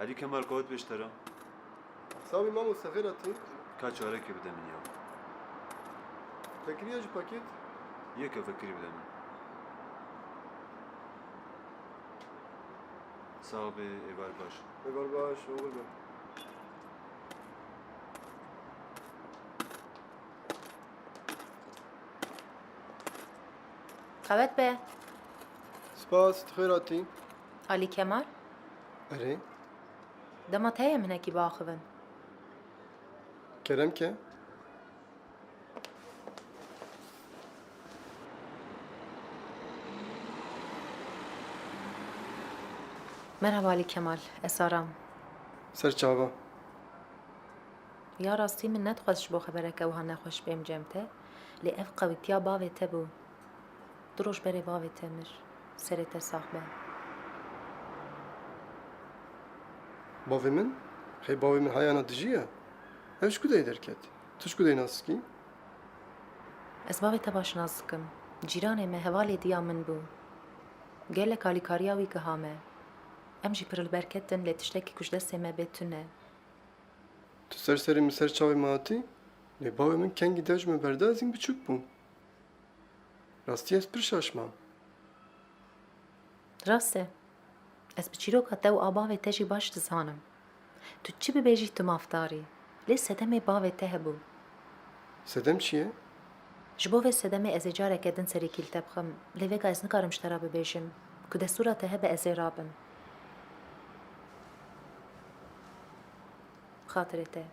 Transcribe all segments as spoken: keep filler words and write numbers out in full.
Elî Kemal, qewet bêj te re. Sax bî mamo, sexêr hatî. Ka çarekê bide min ya. Vekiriye ji paket? Yeke vekirî bide min. Sax bê, êvar baş. Êvar baş, oxir be. Qewet be. Spas, tu xêr hatî. Alî Kemal? Erê. Dema te ye min hinekî biaxivin. Kerem ke. Merhaba Alî Kemal, ez Aram. Ser çava. Ya rastî min nedixwest ji bo xebereke wiha nexweş bêm cem te, lê ev qewitiya bavê te bû. Du roj berê bavê te mir. Serê te sax be. Bavê min? Hey, bavê min heyana dijî ye. Ev ji ku deyê derket? Tu ji ku deyê nas dikî? Ez bavê te baş nas dikim. Cîranê me, hevalê diya min bû. Gelek alîkariya wî giha me. Em jî pir li ber ketin, lê tiştekî ku ji destê me bê tune. Tu ser serê min ser çavê min hatî, lê bavê min kengî dev ji min berda, ez hîn biçûk bûm. Rastî ez pir şaş mam. Rast e. Ez bi çîroka te û a bavê te jî baş dizanim. Tu çi bibêjî tu mafdar î. Lê sedemê bavê te hebû. Sedem çi ye? Ji bo vê sedemê ez ê careke din serî kîl te bixim, lê vêga ez nikarim ji te re bibêjim. Ku destûra te hebe ez ê rabim. Bi xatirê te.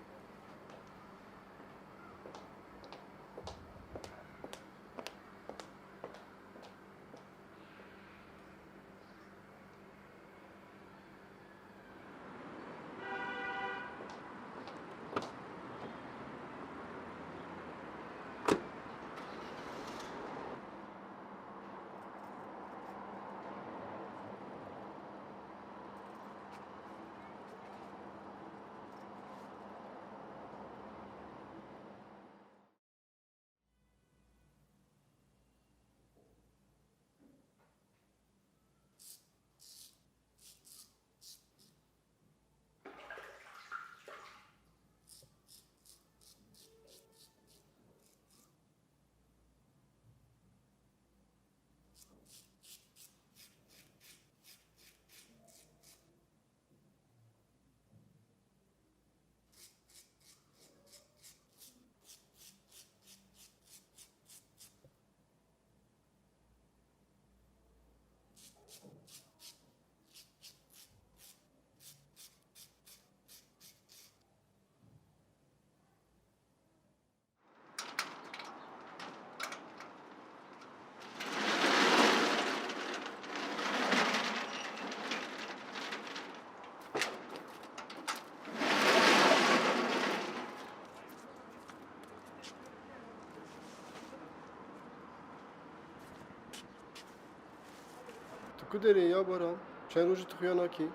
Tu ku derê ya Baran? Çend roj e tu xuya nakî?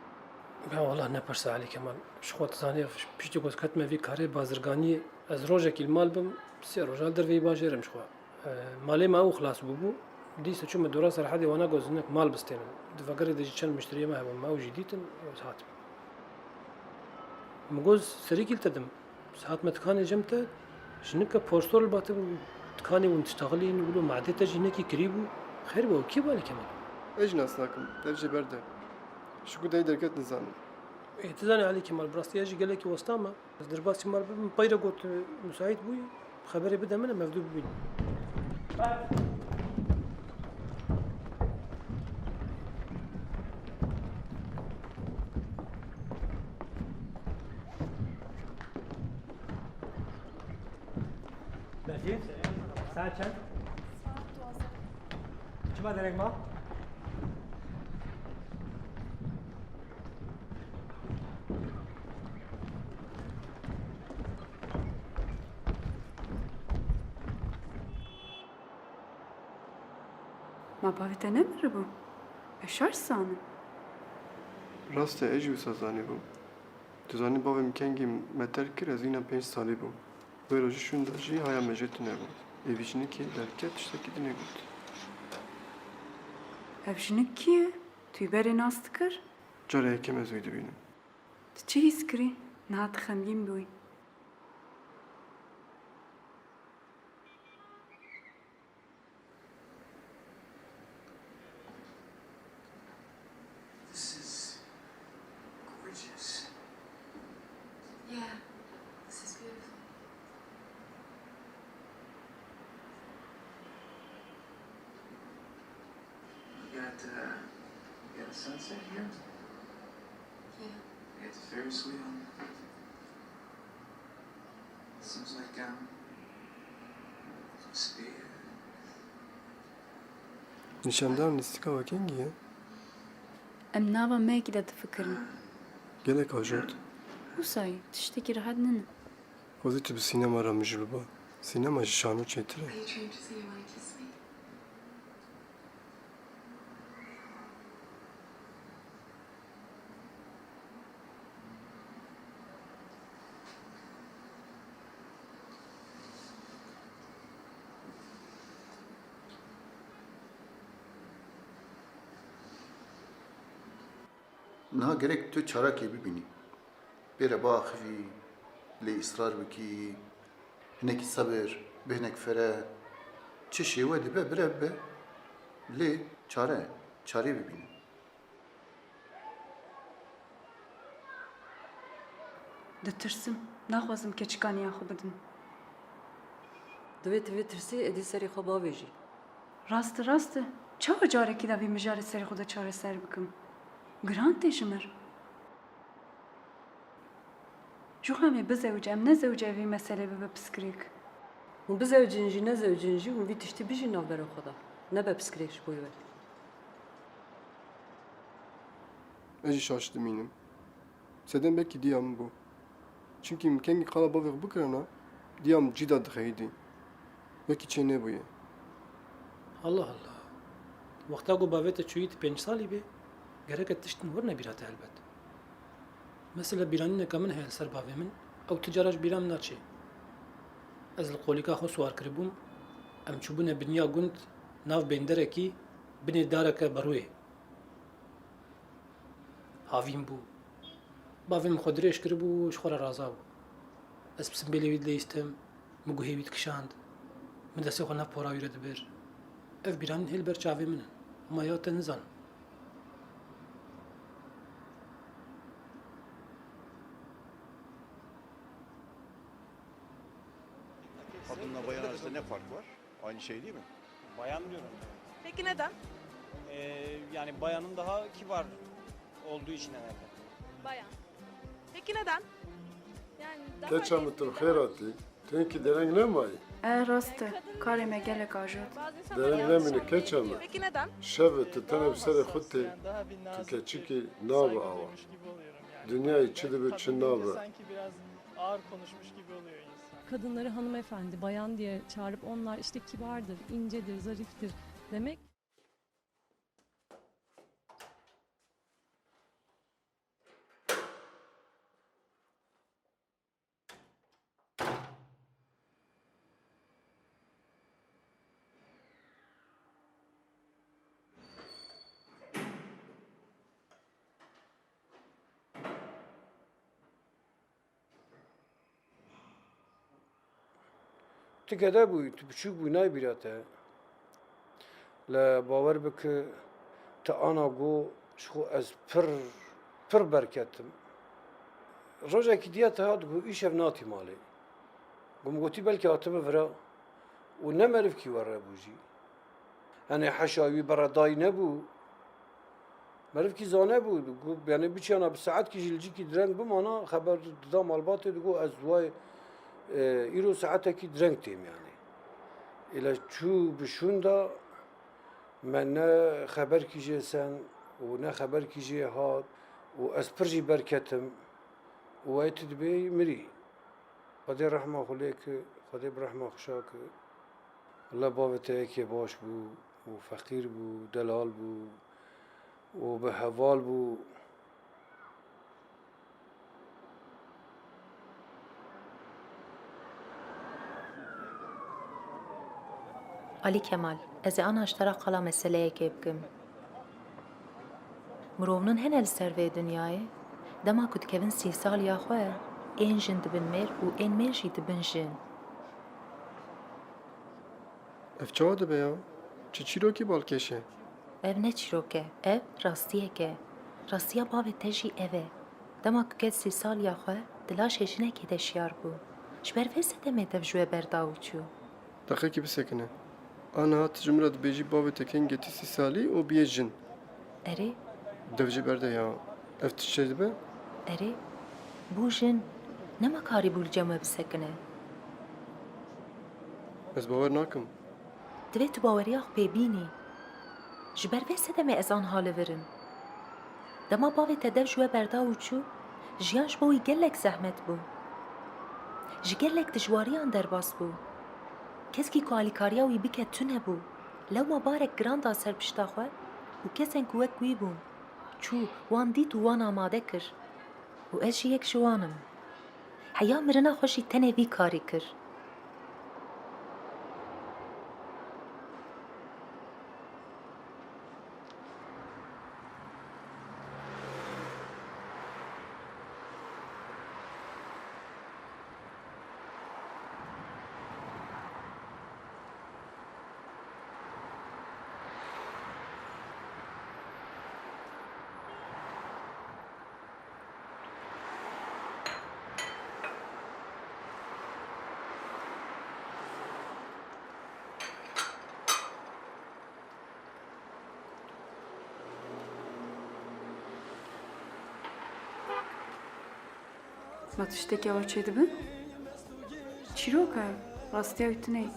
Ben wala ne pirse Elî Kemal. Ji xwe dizanî, piştî ku ez ketime vî karê bazirganiyê, ez rojekî li mal bim, sê roja li derveyî bajêr im ji xwe. E, malê me ew xilas bûbû. Dîsa çûme dora Serhedê, wana got, jinik mal bistênin. Di vegerê de jî çend mişteriyê me hebûn, me ew jî dîtin, ez hatim. Min got, serî kîl te dim. Hatime tikanê cem te, jinike porstol li ba te bû, tikanê hûn diştaxilîn, wilo madê te jî hinekî kirî bû. Xêr bû, ew kî bû Elî Kemal? Ez jî nas nakim, dev jê berde. Ji ku dey derket nizanim. Ê, tu zanî Elî Kemal, bi rastî ez jî gelekî westa me. Ez derbasî mal bibim, peyre got, e, müsait bûyî, xeberê bide min, em hevdu bibînin. Berfîn, saet çend? Saet duwazdeh. Çima derek ma? Ma bavê te nemiribû? Ez şaş zanim. Rast e, ez jî wisa zanîbûm. Tu zanî bavê min kengî me terk kir, ez hîna pênc salî bûm. Wê rojî şûnda jî haya me jê tune bû. Ê vî jinikê derket, tiştekî dinê got. Ev jinik kî ye? Tu yî berê nas dikir? Cara yekem ez wî dibînim. Tu çi hîs kirî? Niha tu xemgîn bûyî. This is gorgeous. Yeah, this is beautiful. You got, uh, you got a sunset here? Yeah. You got the Ferris wheel. Seems like, um, it's supposed to be, uh, Nîşandan lîstika we kengî ye? Em nava me yekî de difikirin. Gelek ajot. Wisa ye, tiştekî rehet nîne. Xwezî tu bi sînema re mijûl biba. Sînema ji şano çêtir e. Are you trying to say you wanna kiss me? Niha gerek tu çarekê bibînî. Pê re biaxivî, lê îsrar bikî, hinekî sebir, bi hinek fere, çi şêwe dibe bire bibe, lê çare, çarê bibîne. Ditirsim, naxwazim keçikaniya xwe bidim. Divê tu vê tirsê êdî serê xwe bavêjî. Rast e, rast e. Çawa carekî de vê mijarê serê xwe de çareser bikim? Giran tê ji mir. Ji xwe em ê bizewicin, em nezewicin vê meselê bibe pirsgirêk. Hûn bizewicin jî nezewicin jî hûn vî tiştî bijîn navbera xwe de. Nebe pirsgirêk ji bo we. Ez jî şaş dimînim. Sedem belkî diya min bû. Çimkî min kengî qala bavê xwe bikirana, diya min cî da dixeyidî. Wekî çê nebûye. Allah Allah. Wexta ku bavê te çûyî tu pênc salî bê, gereke tiştin werine bîra te helbet. Mesela bîranîneke min heye li ser bavê min, ew ti cara ji bîra min naçê. Ez li qolîka xwe siwar kiribûm, em çûbûne biniya gund, nav bênderekî, binê dareke berûyê. Havîn bû. Bavê min xwe dirêj kiribû û ji xwe re raza bû. Ez bi simbêlê wî dileyistim, min guhê wî dikişand. Min destê xwe nav pora wî re dibir. Ev bîranîn hê li ber çavê min in. Hema ya te nizanim. Kadınla bayan arasında ne fark var? Aynı şey değil mi? Bayan diyorum. Peki neden? Ee, yani bayanın daha kibar olduğu için herhalde. Bayan. Peki neden? Yani daha Keça min tu bi xêr hatî. Tenkî dereng nemayî. E, rast e. Karê me gelek ajot. Dereng nemîne keça min. Peki neden? Şev e tu tenê bi serê xwe tê. Tu keçikî nabe awa. Dinyayê çi dibe çi nabe. Sanki biraz ağır konuşmuş gibi oluyor insan. Kadınları hanımefendi, bayan diye çağırıp onlar işte kibardır, incedir, zariftir demek. Tu gede bûyî, tu biçûk bûyî, nayê bîra te. Lê bawer bike, tu ana got, ji xwe ez pir, pir berketim. Rojekî diya te hat, got, îşev natî malê. Got, min gotî, belkî hatibe vira û ne merivkî were bû jî. Henê heşa wî beredayî nebû. Merivkî zane bû, digot, yani biçiyana bi saetkî jî li cîkî direng bimana, xeber dida malbatê, digot, ez wayê, e, îro saetekî direng têm yani. Île çû bi şûn da, me ne xeberkî jê send û ne xeberkî jê hat û ez pir jî berketim û wayê tu dibê mirî. Xwedê rehma xwe lê ki, Xwedê bi rehma xwe şa ki. Wele bavê te yekê baş bû û feqîr bû, delal bû û bi heval bû. Alî Kemal, ez ê ana ji te re qala meseleyekê bikim. Mirovnin hene li ser vê dinyayê? Dema ku dikevin sî saliya xwe, ên jin dibin mêr û ên mêr jî dibin jin. Ev çawa dibe ya? Çi çîrokî balkêş e? Ev ne çîrok e, ev rastiyek e. Rastiya bavê te jî ev e. Dema ku ket sî saliya xwe, di laşê jinekê de şiyar bû. Ji ber vê sedemê dev ji we berda û çû. Deqekî bisekine. A niha tu ji min re dibêjî bavê te kengê tî sî salî û bûye jin. Erê. Dev jê berde ya. Ev tişt çê dibe? Erê. Bû jin. Nema karîbû li cem we bisekine. Ez bawer nakim. Divê tu baweriya xwe pê bînî. Ji ber vê sedemê ez aniha li vir im. Dema bavê te dev ji we berda û çû, jiyan ji bo wî gelek zehmet bû. Ji gelek dijwariyan derbas bû. Keskî ku alîkariya wî bike tune bû. Lewma barek giran da ser pişta xwe û kesên ku wek wî bûn, çû, wan dît û wan amade kir. Û ez jî yek ji wan im. Heya mirina xwe jî tenê vî karî kir. Ma tiştekî awa çêdibe? Çîrok e, rastiya wî tune ye.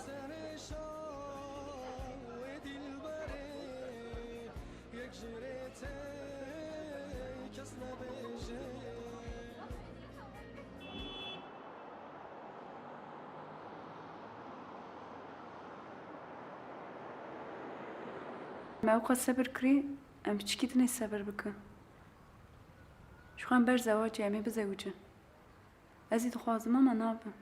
Me ewqas sebir kirî, em piçikî dinê sebir bikin. Ji xwe em ber zewacê em ê bizewicin. Ez jî dixwazim, ama nabim.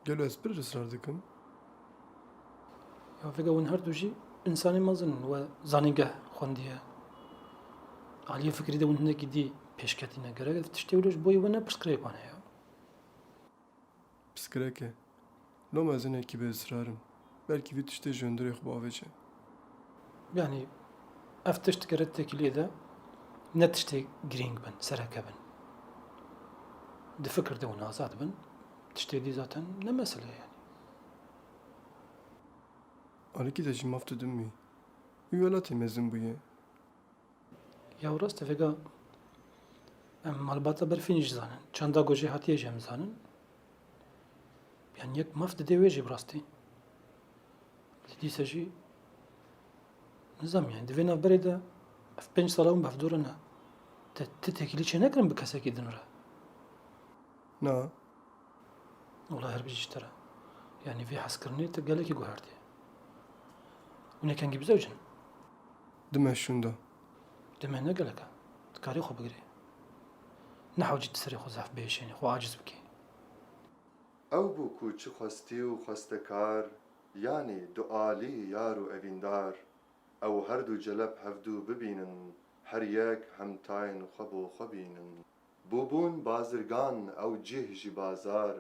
Gelo ez pir israr dikim? Ya vêga hûn her du jî însanê mezin in, we zanîngeh xwendiye. Aliyê fikrî de hûn hinekî dî pêş ketîne. Gerek ev tiştê wilo ji bo yê we ne pirsgirêk wan heye. Pirsgirêk e. Loma ez hinekî bi israr im. Belkî vî tiştê ji hundirê xwe biavêje. Yanî ev tişt gere têkiliyê de ne tiştê girîng bin, sereke bin. Di fikir de hûn azad bin, tiştê dî zaten ne mesele ye yanî. Alîkî te jî maf tu dimî. Wî welatê mezin bûye. Ya rast e, vêga em malbata berfînî jî zanin. Çanda ku jê hatiye jî em zanin. Yanî yek maf dide wê jî bi rastî. Lê dîsa jî nizam yanî. Di vê navberê de ev pênc sala hûn bi hevdû re ne. Te, ti têkilî çê nekirin bi kesekî din re? Na. Wela her bijî ji te re. Yanî vê hezkirinê tu gelekî guhertiye. Hûn ê kengî bizewicin? Di meh şûnda. Di meh ne gelek e. Tu karê xwe bigirê. Nehewcî tu serê xwe zehf bihêşênî, xwe aciz bikî. Ew bû ku çi xwestî û xwestekar, yanî dualî yar û evîndar. Ew her du celeb hevdû bibînin, her yek hemtayên xwe bo xwe bînin. Bûbûn bazirgan ew cih jî bazar,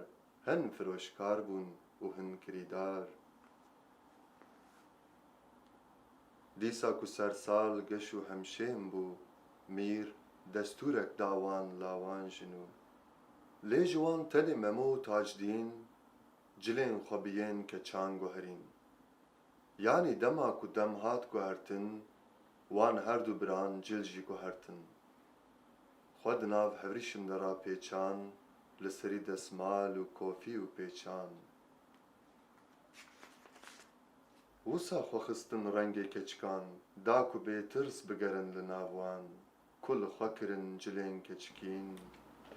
hin firoşkar bûn û hin kirîdar. Dîsa ku sersal geş û hemşêm bû, mîr destûrek da wan lawan jin û. Lê ji wan tenê Memo û Tacdîn cilên xwe bi yên keçan guherîn. Yanî dema ku dem hat guhertin, wan her du biran cil jî guhertin. Xwe di nav hevrîşim de rapêçan, li serî desmal û kofî û pêçan. Wisa xwe xistin rengê keçikan, da ku bêtirs bigerin li nav wan. Ku li xwe kirin cilên keçikîn,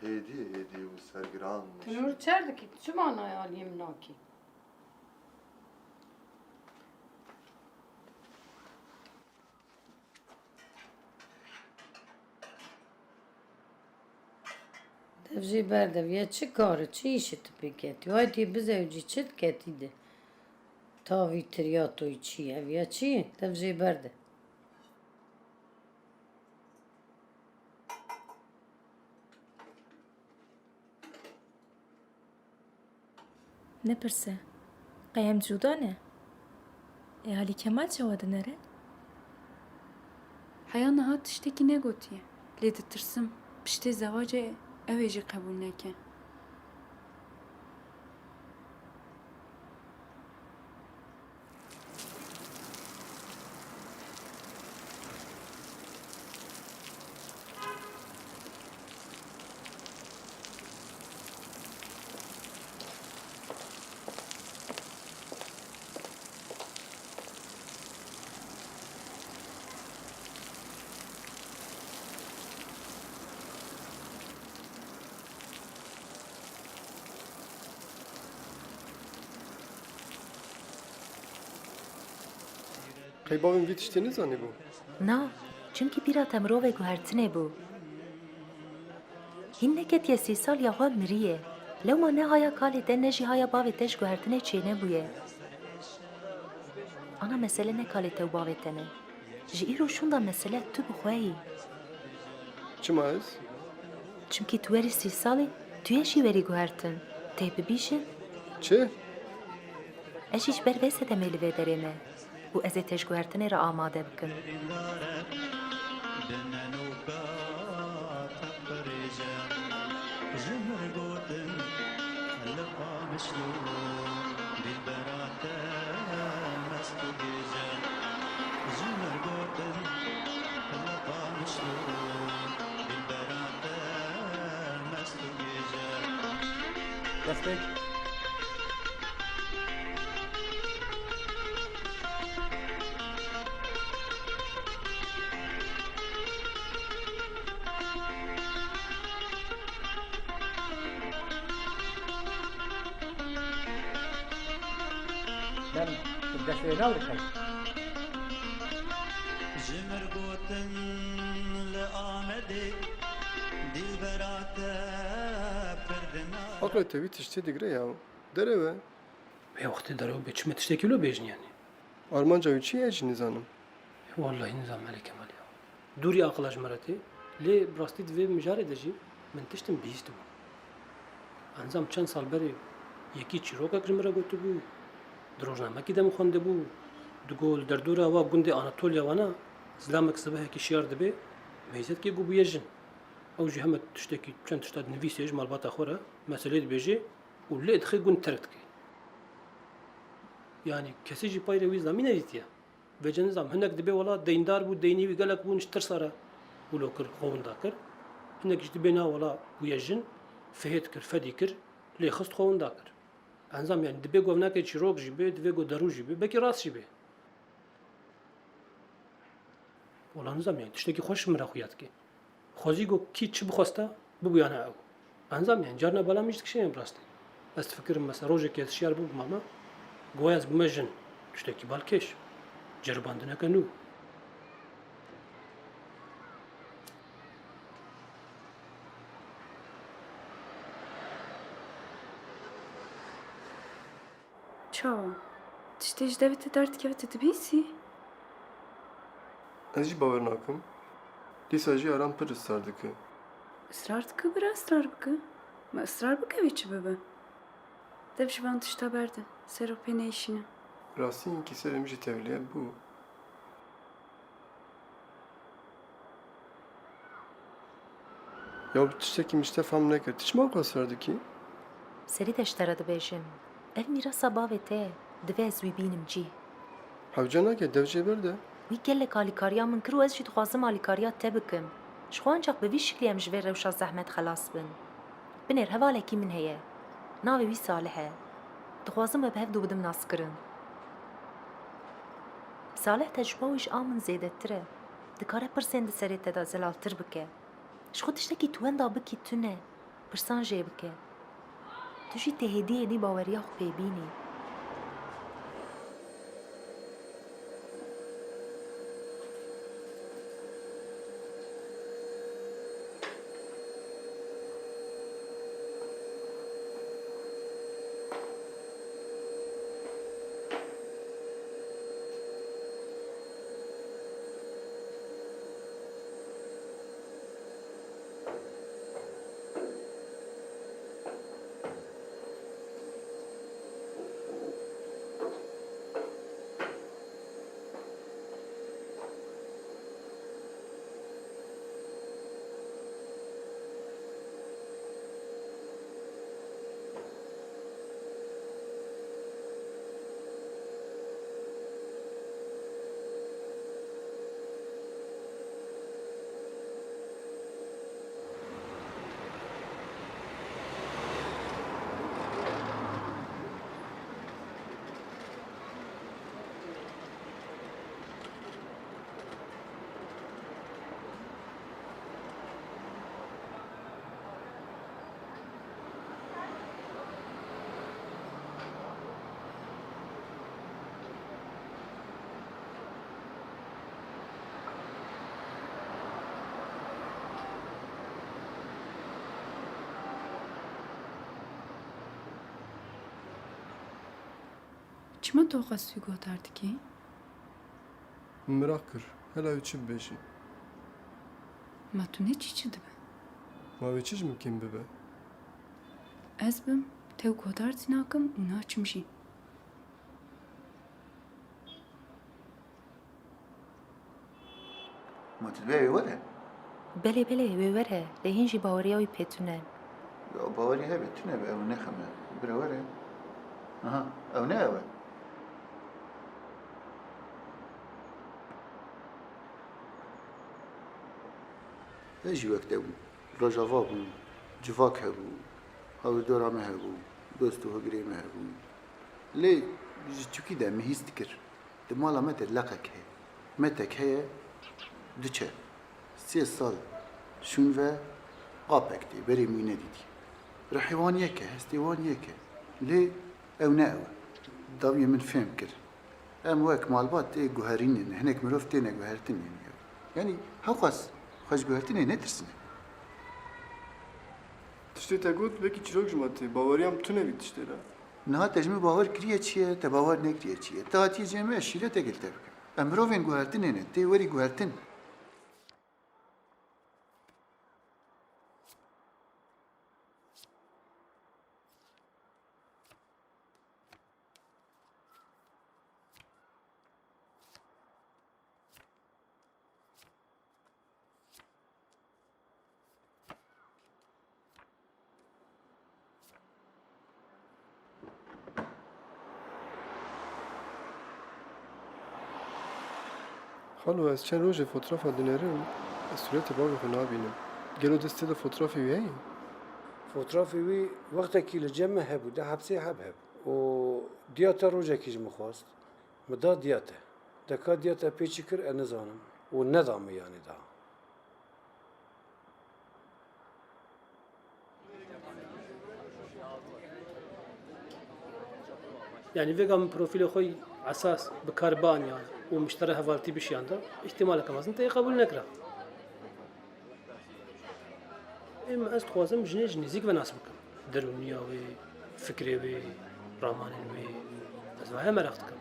hêdî hêdî û sergiran. Tu nûr çer dikî, tu çima nayê aliyê min nakî? Ev jê berde, viya çi kar e, çi îşê tu pê ketî? Hay tê bizewicî, çi diketî de? Tavî tiryatoyî çi ye, ev ya çi ye? Tev jê berde. Nepirse. Qey em cuda ne? Ê Alî Kemal çawa dinere? Heya niha tiştekî negotiye. Lê ditirsim piştê zewacê ew ê jî qebûl neke. Qey bavê min vî tiştê nizanîbû? Na, çimkî bîra te mirovê guhertinê bû. Hîn neketiye sî sal ya xwe miriye. Lewma ne haya kalê te ne jî haya bavê te ji guhertinê çênebûye. Ana mesele ne kalê te û bavê te ne. Ji îro şûnda mesele tu bi xwe yî. Çima ez? Çimkî tu werî sî salî, tu yê jî werî guhertin. Tê bibîjin? Çi? Ez jî ji ber vê sedemê li vê derê me û ez ê te ji guhertinê re amade bikim. Destek. Dem destê nav dikin. Ji mir gotin li Amedê, dilbera te pir dina. Aqilê te wî tiştê digre ya. Derew e. Ê wextê derew bê, çi me tiştekî wilo bêjin yanî? Armanca wî çi ye, ez jî nizanim. Wellahî nizanim Elî Kemal ya. Dûrî aqila ji me re tê. Lê bi rastî di vê mijarê de jî min tiştin bihîstibû. Enzam çend sal berê yekî çîrokek ji min re gotibû. Di rojnamekî de min xwendibû. Digot li derdora wa gundê Anatolya wana zilamek sibehekî şiyar dibe, meyzedkê ku bûye jin. Ew jî heme tiştekî, çend tişta dinivîsê ji malbata xwe re, meselê dibêje û lê dixe gund terk dike. Yanî kesî jî payre wî zilamî nedîtiye. Vêce nizam hinek dibê wela deyndar bû, deynî wî gelek bûn, ji tirsa re wilo kir, xwe winda kir. Hinek jî dibê na wela bûye jin, fihêt kir, fedî kir, lê xist xwe winda kir. Enzam yanî dibê govnekê çîrok jî bê, dibê ku derû jî bê, belkî rast jî bê. Wela nizam yanî tiştekî xweş min re xuya dike. Xwezî ku kî çi bixwesta, bibûyane ew. Enzam yanî carna bela min jî dikişîne bi rastî. Ez difikirim mesela rojekê ez şiyar bûbime, goya ez bûme jin. Tiştekî balkêş. Ceribandineke nû. Çawa? Tiştê ji devê te derdikeve tu dibîsî? Ez jî bawer nakim. Dîsa jî Aram pir israr dike. Israr dike, bira israr bike. Ma israr bike wê çi bibe? Dev ji van tişta berde. Ser û pê neyşîne. Rastî hinkî serê min jî tevlihev bû. Ya bi tiştekî min ji te fehm nekir. Tu çima wexwe sar dikî? Serî de ji te re dibêjim. Ev mîrasa bavê te ye. Divê ez wî bînim cî. Hewce nake, dev jê berde. Wî gelek alîkariya min kir û ez jî dixwazim alîkariya te bikim. Ji xwe ancaq bi vî şiklî em ji vê rewşa zehmet xelas bin. Binêr hevalekî min heye. Navê wî Salih e. Dixwazim we bi hevdu bidim naskirin. Salih tecrûba wî ji a min zêdetir e. Dikare pirsên di serê te de zelaltir bike. Ji xwe tiştekî tu wenda bikî tune. Pirsan jê bike. Tu jî tê hêdî hêdî baweriya xwe pê bînî. Çima tu qas wî guhdar dikî? Min miraq kir, hela wî çi bibêjî? Ma tu ne çî çi dibe? Ma wê çi ji min kêm bibe? Ez bim, tew guhdar zî nakim û naçim jî. Ma tu divê wê were? Belê, belê, wê were. Lê hîn jî baweriya wî pê tune. Ya, bawerî hebe, tune be, ew nexeme. Bire were. Aha, ew ne ew e. Ez jî wek te bûm. Rojava bû, civak hebû, hawirdora me hebû, dost û hogirê me hebû. Lê ji çûkî de min hîs dikir. Di mala me de leqek heye. Metek heye, diçe. Sê sal şûn ve apek tê, berê min wî nedîtî. Rihê wan yek e, hestê wan yek e. Lê ew ne ew e. Dawiyê min fêm kir. Em wek malbat ê guherînê ne. Hinek mirov têne guhertin, yanî. Yanî hewqas xwe ji guhertinê netirsine. Tiştê te got, wekî çîrok ji me tê. Baweriya min tune vî tiştê re. Niha te ji min bawer kiriye çi ye, te bawer nekiriye çi ye? Te hatiye cem min, ez şîreteke li te bikim. Em mirovên guhertinê ne, tê werî guhertin. Xalo, ez çend roj e fotoğrafa dinêrim, ez sûretê bavê xwe nabînim. Gelo destê de fotoğrafê wî heye? Fotoğrafê wî wextekî li cem me hebû, di hepsê heb heb. Û diya te rojekî ji min xwest. Min da diya te. De ka diya te pê çi kir, ez nizanim. Û neda min, yanî, daha. Yanî vêga min profîlê xwe yî esas bi kar bianiya û miştere hevaltî bişiyanda, îhtimaleke mezin te yê qebûl nekira. Ê min, ez dixwazim jinê ji nêzîk ve nas bikim. Derûniya wê, fikrê wê, ramanên wê. Ez vaya meraq dikim.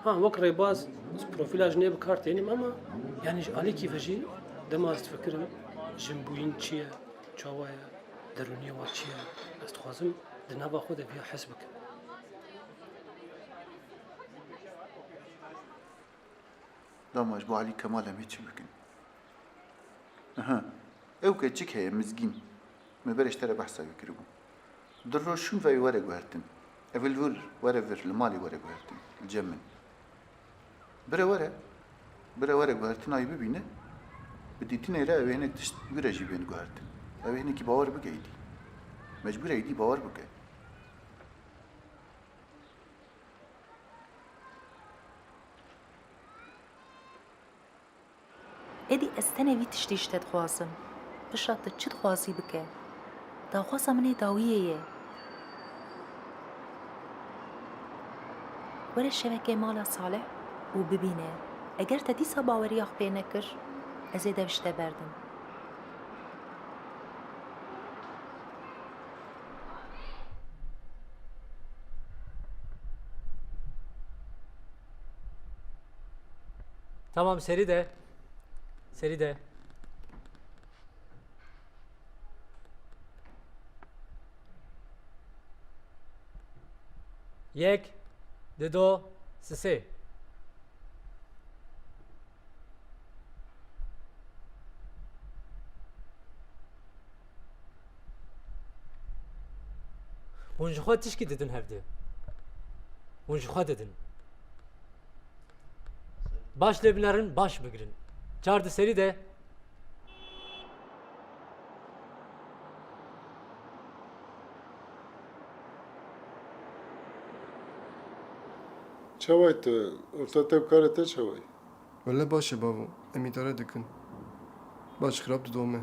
Ha, wek rêbaz, ez profîla jinê bi kar tênim, ama yanî ji alîkî ve jî dema ez difikirim, jinbûyîn çi ye, çawa ye, derûniyê wan çi ye, ez dixwazim di nava xwe de viya his bikim. Dama ji bo Elî Kemal em ê çi bikin? Aha. Ew keçik heye, Mizgîn. Me berê ji te re behsa wî kiribû. Di roj şûn ve were guhertin. Ev li vir, were vir, li malê were guhertin. Li cem min. Bire were. Bire were guhertina wî bibîne. Bi dîtinê re ew ê hinek tişt wî re jî bên guhertin. Ew ê hinekî bawer bike êdî. Mecbûr e êdî bawer bike. Êdî ez tenê vî tiştî ji te dixwazim. Pişa tu çi dixwazî bike. Daxwaza min ê dawiyê ye. Were şevekê mala Salih û bibîne. Eger te dîsa baweriya xwe pê nekir, ez ê dev ji te berdim. Tamam, serî de. Serî de. Yek, dido, sisê. Hûn ji xwe tişkî didin hevdê. Hûn ji xwe didin. Baş lê binerin, baş bigirin. Çar di serî de. Çawa ye tu? Orta te û karê te çawa ye? Wele baş e bavo, em îdare dikin. Baş xirab didome.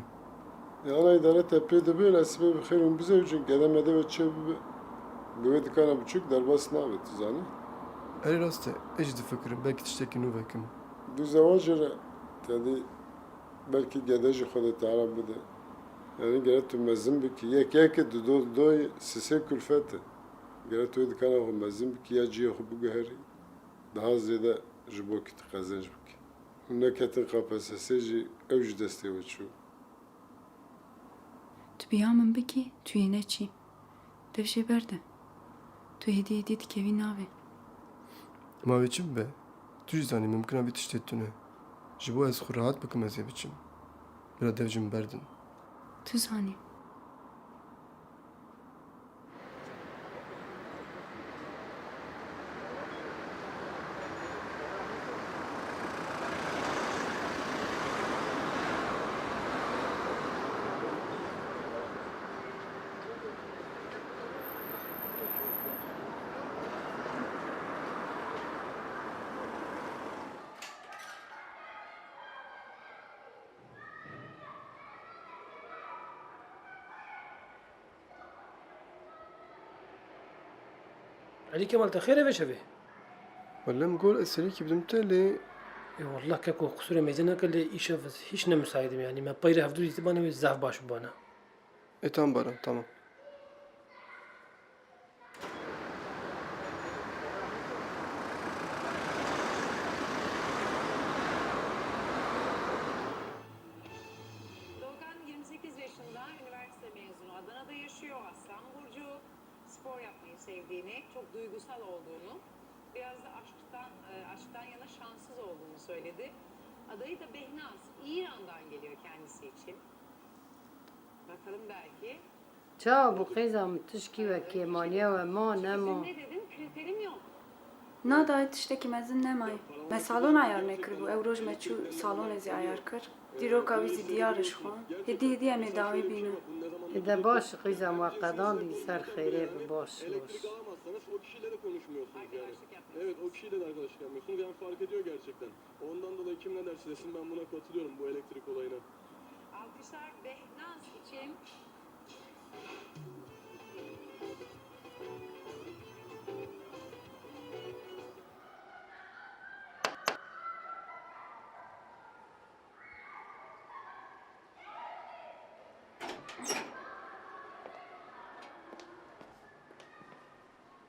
Ya ana îdare te pê dibe, lê sibê bi xêr hûn bizewicin, gede mede ve çê bibe. Bi wê dikana biçûk derbas nabe, tu zanî? Erê rast e, ez jî difikirim, belkî tiştekî nû vekim. Du zewacê re, tedî belkî gede jî Xwedê Teala bide. Yanî gere tu mezin bikî, yek yek e, du do du ye, sisê kulfet e. Gere tu wê dikana xwe mezin bikî, ya cihê xwe biguherî. Daha zêde ji bo ku tu qezenc bikî. Hûn neketin K P S S jî ew ji destê we çû. Tu bi ya min bikî, tu yê neçî. Dev jê berde. Tu hêdî hêdî dikevî navê. Ma wê çi bibe? Tu jî zanî mimkina vî tiştê tune. Ji bo ez xwe rahat bikim ez ê biçim. Bila dev ji min berdin. Tu zanî. Elî Kemal, te xêr e vê şevê? Wele min got ez serîkî bidim te lê. Ê wallah keko, qisûrê mêze neke lê îşev ez hîç ne misaîd im, yanî me peyre hevdû dîtibane wê zaf baş bibane. Ê tamam Baran, tamam. Doğukan yirmi sekiz yaşında, üniversite mezunu, Adana'da yaşıyor, Aslan Burcu. Spor yapmayı sevdiğini, çok duygusal olduğunu, biraz da aşktan, e, aşktan yana şanssız olduğunu söyledi. Adayı da Behnaz, İran'dan geliyor kendisi için. Bakalım belki. Çawa bû qîza min tişkî wekê maniye we ma nema? Sizin ne dedin? Kriterim yok. Na dayê tiştekî mezin nemayî. Me salon ayar nekiribû. Ew roj me çû salonê zî ayar kir. Dîroka wî zî diyar e ji xwe. Hêdî hêdî em ê dawî bînin. Ê de baş, qîza me qedandî ser xêrê bi baş baş. Evet, o kişiyle de arkadaşlık yapmıyorsunuz. Yani fark ediyor gerçekten. Ondan dolayı kim ne derse desin ben buna katılıyorum, bu elektrik olayına. Alkışlar Behnaz için.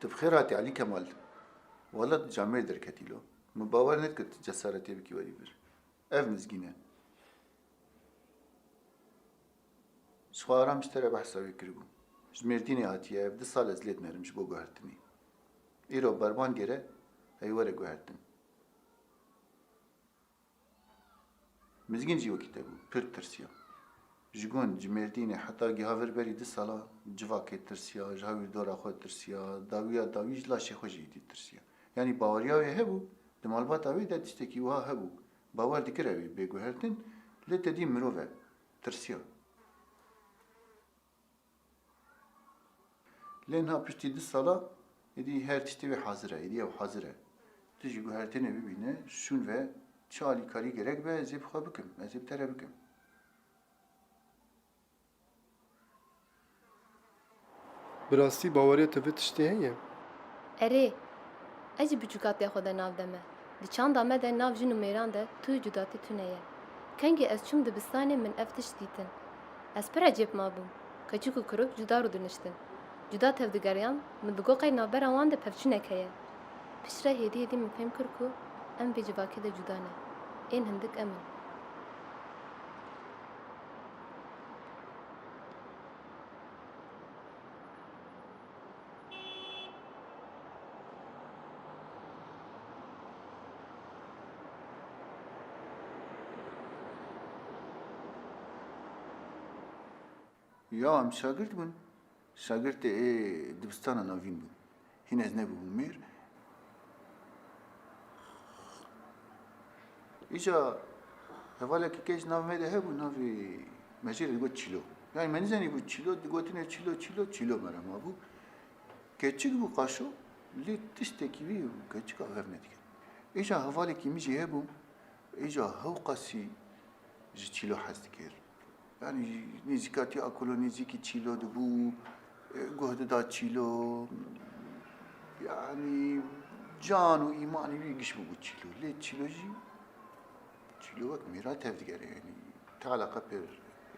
Tu bi xêr hatî Elî Kemal. Wele tu camêr derketî lo. Min bawer nedikir tu cesaretê bikî werî vir. Ev mizgîn e. Ji xwe aram ji te re behsa wê kiribû. Ji Mêrdînê hatiye, ev du sal ez lê dinerim ji bo guhertinê. Îro berban gere, ey were guhertin. Mizgîn jî wekî te bû, pir tirsiya. Ji gund, ji Mêrdînê heta giha vir berî du sala civakê tirsiya, ji hawîrdora xwe tirsiya, dawiya dawî ji laşê xwe jî êdî tirsiya. Yanî baweriya wê hebû, di malbata wê de tiştekî wiha hebû. Bawer dikir ew ê bê guhertin, lê te dî mirov e, tirsiya. Lê niha piştî du sala, êdî her tiştê wê hazir e, êdî ew hazir e. Tu jî guhertinê bibîne, şûn ve çi alîkarî gerek be, ez ê bi xwe bikim, ez ê bi te re bikim. Bi rastî baweriya te vê tiştê heye? Erê, ez jî biçûkatiya xwe de nav de me. Di çanda me de nav jin û mêran de tu cudatî tune ye. Kengî ez çûm dibistanê min ev tişt dîtin. Ez pir ecêb mabûm. Keçik û kuruk cuda rûdiniştin. Cuda tevdigeriyan, min digot qey navbera wan de pevçûnek heye. Piştre hêdî hêdî min fêm kir ku em vê civakê de cuda ne. Ên hindik em in. Ya em şagirt bûn. Şagirtê ê dibistana navîn bûn. Hîn ez nebûbûm mêr. Îca hevalekî keç nav me de hebû, navê me jê re digot Çîlo. Yanî me nizanîbû Çîlo, digotinê Çîlo, Çîlo, Çîlo me re mabû. Keçik bû qaşo, lê tiştekî wî û keçika hev nedikir. Îca hevalekî min jî hebû, îca hewqasî ji Çîlo hez dikir. Yanî nêzîkatî akolo nêzîkî Çîlo dibû, e, guh dida Çîlo. Yanî can û îmanî wî giş bûbû Çîlo. Lê Çîlo jî, Çîlo wek mêra tevdigere, yanî ti eleqe pêr,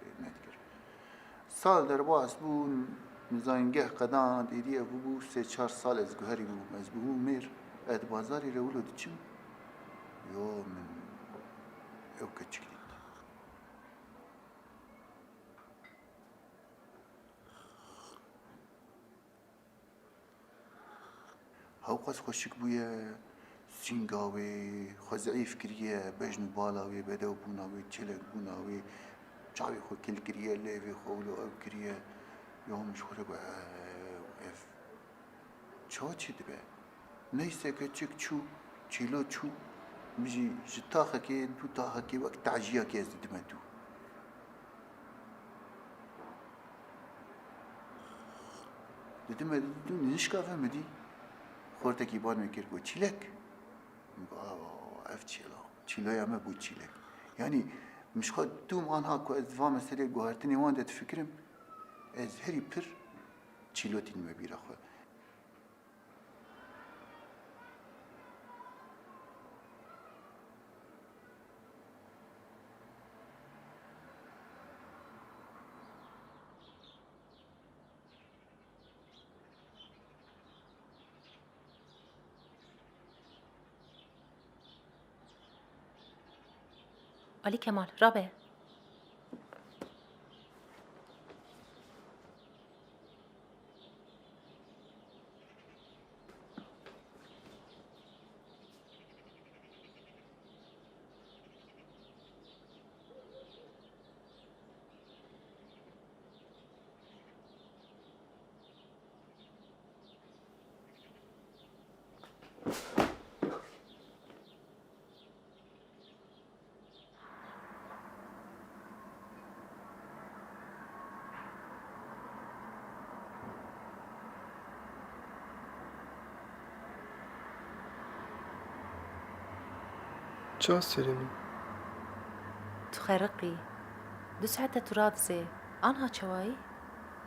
e, nedikir. Sal derbas bûn, min zanîngeh qedand, êdî ev bûbû sê çar sal ez guherî bûbûm, ez bûbûm mêr. Ez di bazarê re wilo diçim, yo min ew keçik dît. Hewqas xweşik bûye, sînga wê xwe zeîf kiriye, bejn û bala wê, bedewbûna wê, çelekbûna wê, çavê xwe kil kiriye, lêvê xwe wilo ew kiriye. Ya min ji xwe re got, "Ew, ev çawa çêdibe?" Neyse keçik çû, çîlo çû, min jî ji taxekê, dû taxekê wek taciyekê ez didime dû. Didime, didim, nişka ve min dî. Xortekî ban min kir, got, "Çîlek." Min got, "Aa, ev çêla. Çîloya me bû çîlek." Yanî, min ji xwe dûm anha ku ez va meselê guhertinê wan de difikirim, ez herî pir çîlo tînime bîra xwe. Ali Kemal, rabe. Ça serê min? Tu xeriqî. Du saete tu radizê. Anha çawayî?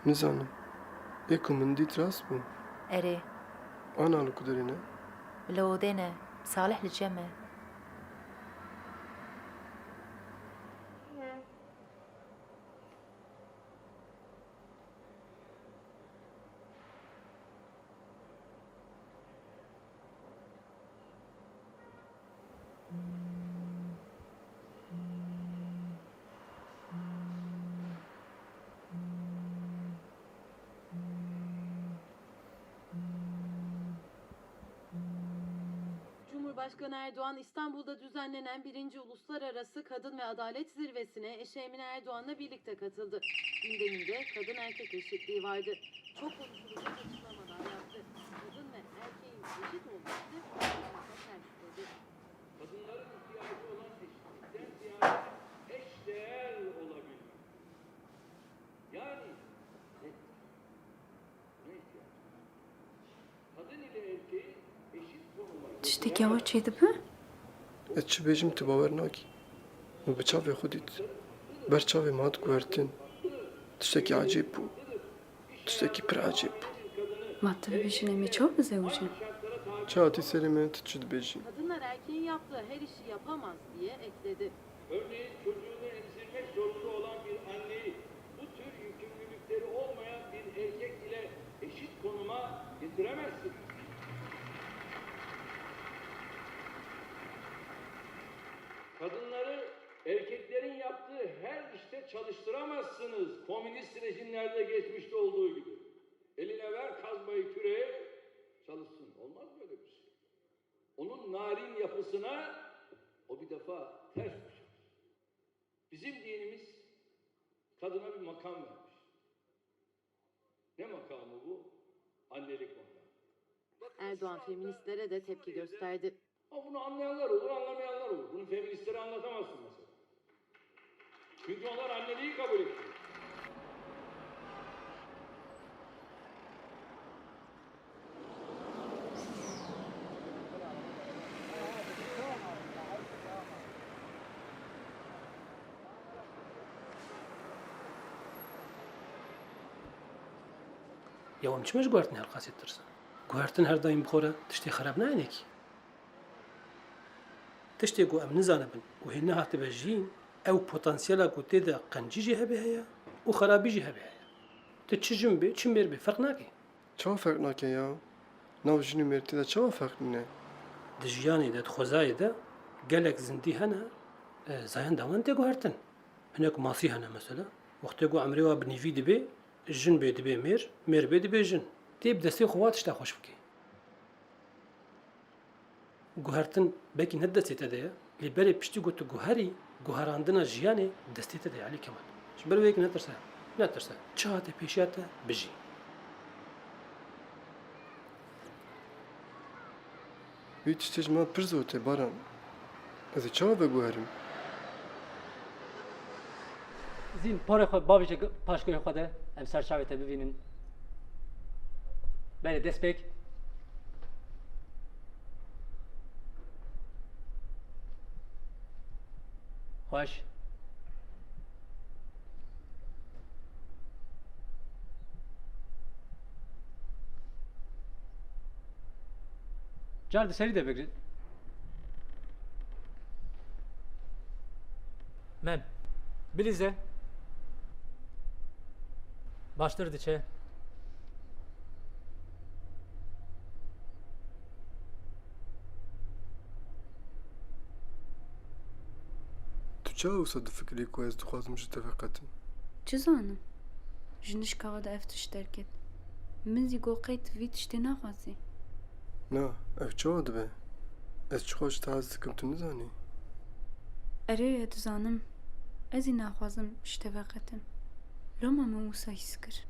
Nizanim. Ê ku min dît rast bû? Erê. Ana li ku derê ne? Li odê ne. Salih li cem e. Cumhurbaşkanı Erdoğan, İstanbul'da düzenlenen birinci Uluslararası Kadın ve Adalet Zirvesi'ne eşi Emine Erdoğan'la birlikte katıldı. Gündeminde kadın erkek eşitliği vardı. Çok konuşulacak açıklamalar yaptı. Kadın ve erkeğin eşit olması mutlaka terk dedi. Kadınların ihtiyacı olan eşitlikten ziyade eşdeğer olabilmek. Yani ne? Buna ihtiyaç var. Kadın ile erkeği eşit konuma Tiştekî getiremez. Awa çêdibe? Ez çi bêjim, tu bawer nakî. Min bi çavê xwe dît. Ber çavê min hat guhertin. Tiştekî ecêb bû. Tiştekî pir ecêb bû. Ma tu dibêjin em ê çawa bizewicin? Çi hatî serê min, tu çi dibêjî? Kadınlar erkeğin yaptığı her işi yapamaz diye ekledi. Örneğin çocuğunu emzirmek zorunda olan bir anneyi bu tür yükümlülükleri olmayan bir erkek ile eşit konuma getiremezsiniz. Kadınları erkeklerin yaptığı her işte çalıştıramazsınız. Komünist rejimlerde geçmişte olduğu gibi. Eline ver kazmayı, küreği, çalışsın. Olmaz böyle bir şey. Onun narin yapısına o bir defa ters düşer. Bizim dinimiz kadına bir makam vermiş. Ne makamı bu? Annelik makamı. Erdoğan feministlere de tepki gösterdi. Ama bunu anlayanlar olur, anlamayanlar olur. Bunu feministlere anlatamazsın mesela. Çünkü onlar anneliği kabul etmiyor. Ya em çima ji guhertinê her qasî ditirsin? Guhertin her daîm bi xwe re tiştê xerab nayêne kî. Tiştê ku em nizanibin û hê nehatibe jiyîn, ew potansiyela ku tê de qencî jî hebe heye û xerabî jî hebe heye. Tu çi jin bê, çi mêr bê, ferq nake. Çawa ferq nake ya? Nav jin û mêr tê de çawa ferq nîne? Di jiyanê de, di xwezayê de gelek zindî hene, e, zayenda wan tê guhertin. Hinek masî hene mesela. Wextê ku emrê wa bi nîvî dibe, jin bê dibe mêr, mêr bê dibe jin. Tê bi destê xwe wa tişta xweş bike. Guhertin belkî ne destê te de ye, lê berê piştî ku tu guherî, guherandina jiyanê destê te de ye Elî Kemal. Ji ber wê yekê netirse, netirse. Çi hate pêşiya te, bijî. Wî tiştê ji me pir zor tê, Baran. Ez ê çawa veguherim? Zîn, porê xwe bavêje paşguhê xwe de, em ser çavê te bibînin. Belê, dest pêk. Xweş. Car di serî de bigrin. Mem. Bilîze. Baştir diçe. Tu çawa wisa difikirî ku ez dixwazim ji te veqetim? Çi zanim? Ji nişka we de ev tişt derket. Min zî got qey tu vî tiştê naxwazî. Na, ev çawa dibe? Ez çiqas ji te hez dikim, tu nizanî? Erê, dizanim. Ez zî naxwazim ji te veqetim. Loma min wisa hîs kir.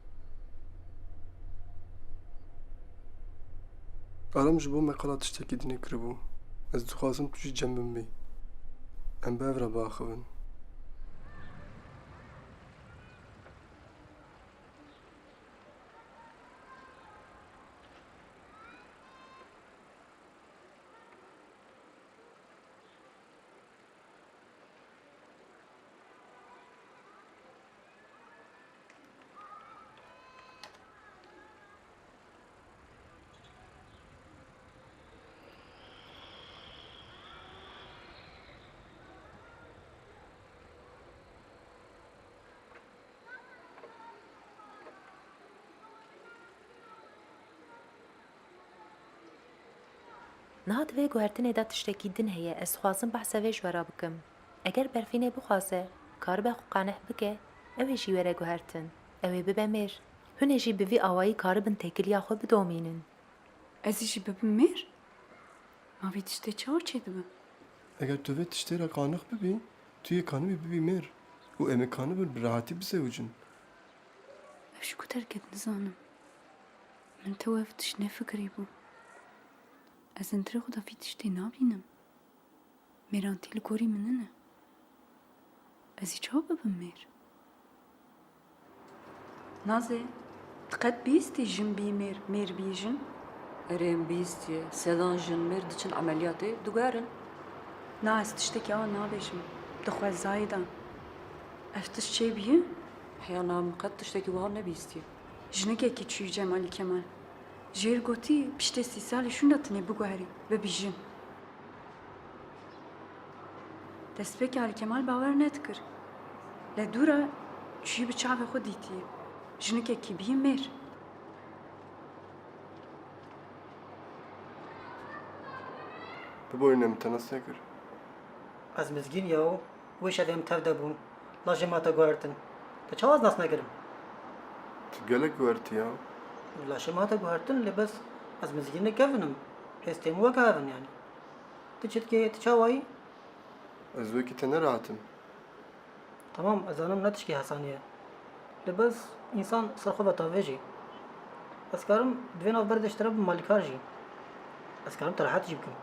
Aram ji bo me qala tiştekî dinê kiribû. Ez dixwazim tu jî cem min bî. Em bi hev re biaxivin. Niha di vê guhertinê de tiştekî din heye, ez dixwazim behsa vê ji we re bikim. Eger Berfînê bixwaze, karibe xwe qaneh bike, ew ê jî were guhertin, ew ê bibe mêr. Hûn ê jî bi vî awayî karibin têkiliya xwe bidomînin. Ez ê jî bibim mêr? Ma vî tiştê çawa çêdibe? Eger tu vê tiştê re qanix bibî, tu yê kanibî bibî mêr û em ê kanibin bi rehetî bizewicin. Ev ji ku derket nizanim. Min tew ev tişt nefikirîbû. Ez hundirê xwe de vî tiştê nabînim. Mêrantî li gorî min nine. Ez ê çawa bibim mêr? Nazê, tu qet bihîstî jin bî mêr, mêr bî jin? Erê, em bihîstiye. Sedan jin mêr diçin emeliyatê, diguherin. Na, ez tiştekî awa nabêjim. Di xwezayê de. Ev tişt çêbûye? Heya na, min qet tiştekî wiha nebihîstiye. Jinekekî çûyî cem Elî Kemal. Jêr gotî, piştê sî salî şûnda tinê biguherî, bibî jin. Destpêkê Elî Kemal bawer nedikir. Lê dû re çûyî bi çavê xwe dîtiye. Jinekekî bî mêr. Biborîne, min te nas nekir. Ez mizgîn ya û wê şevê em tev de bûn. Laşê min hate guhertin. Te çawa ez nas nekirim? Tu gelek guhertî ya. Laşê min hate guhertin, lê bes ez mizgînê kevin im. Hêstê min weke hev in yanî. Tu çi dikê, tu çawa yî? Ez wekî te nerehet im. Temam, ez zanim ne tişkî hesanî ye. Lê bes însan ser xwe ve tavêjî. Ez karim di vê navberê de ji te re bim alîkar jî. Ez karim te rehet jî bikim.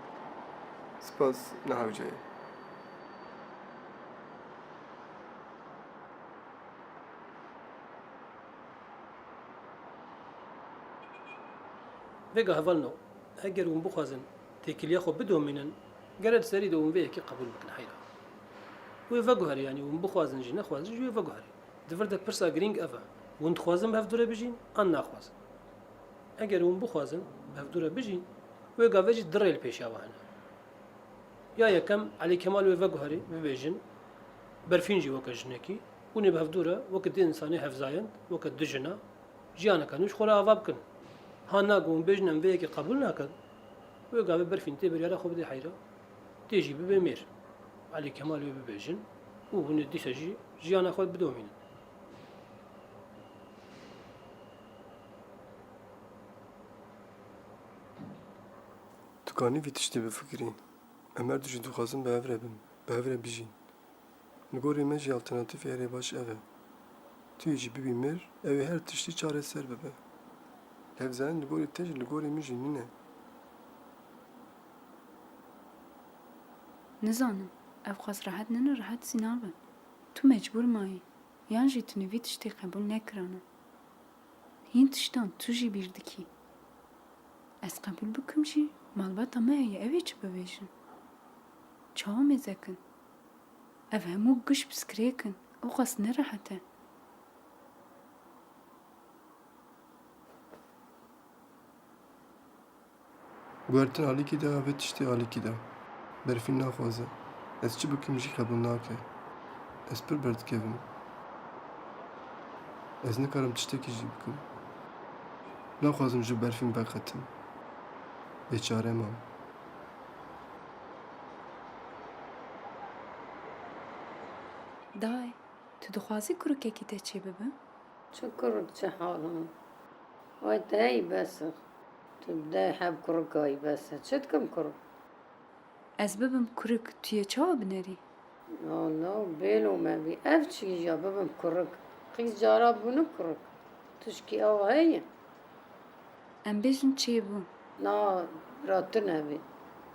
Spas, ne hewce ye. Vêga hevalno, eger hûn bixwazin têkiliya xwe bidomînin, gere di serî de hûn vê yekê qebûl bikin heyra. Wê veguherî, yanî hûn bixwazin jî nexwazin jî wê veguherî. Di vir de pirsa girîng ev e, hûn dixwazin bi hev dû re bijîn an naxwazin? Eger hûn bixwazin bi hev dû re bijîn, wê gavê jî du rê li pêşiya we hene. Ya yekem, Elî Kemal wê veguherî, bibêjin, Berfîn jî weke jinekî, hûn ê bi hevdû re weke du însanê hevzayend, weke du jina, jiyaneke nû ji xwe re ava bikin. Ha na ku hûn bêjin em vê yekê qebûl nakin, Wê gavê Berfîn tê biryara xwe bide heyra, tê jî bibe mêr. Elî Kemal wê bibe jin û hûn ê dîsa jî jiyana xwe bidomînin. Tu kanî vî tiştî bifikirî? Em her du jî dixwazin bi hev re bin, bi hev re bijîn. Li gorî me jî alternatîfê herê baş ev e. Tu yê jî bibî mêr, ew ê her tiştî çareser bibe. Lê ev zanin li gorî te jî li gorî min jî nîne. Nizanim, ev qas rehet nîne, rehet zî nabe. Tu mecbûr mayî, yan jî tu nivî tiştê qebûl nekirane. Hîn tiştan tu jî bîr dikî. Ez qebûl bikim jî, malbata me heye, ew ê çi bibêjin? Çawa mêze kin? Ev hemû giş piskirêk in, ew qas nerehet e. Guhertin alîkî de, vê tiştê alîkî de. Berfîn naxwaze. Ez çi bikim jî qebûl nake. Ez pir berdikevim. Ez nikarim tiştekî jî bikim. Naxwazim ji Berfîn veqetim. Bêçare mam. Dayê, tu dixwazî kurikekî te çêbibe? Çi kurik, çi hal in? Way te heyî bes e. Tu bi deh heb kurik ayî bes e. Çi dikim kurik? Ez bibim kurik, tu yê çawa binerî? No, no, bêlo me bî. Ev çi ya bibim kurik? Qîz cara bûne kurik. Tişkî ew heye? Em bêjin çêbû. Na, bira tu nebî.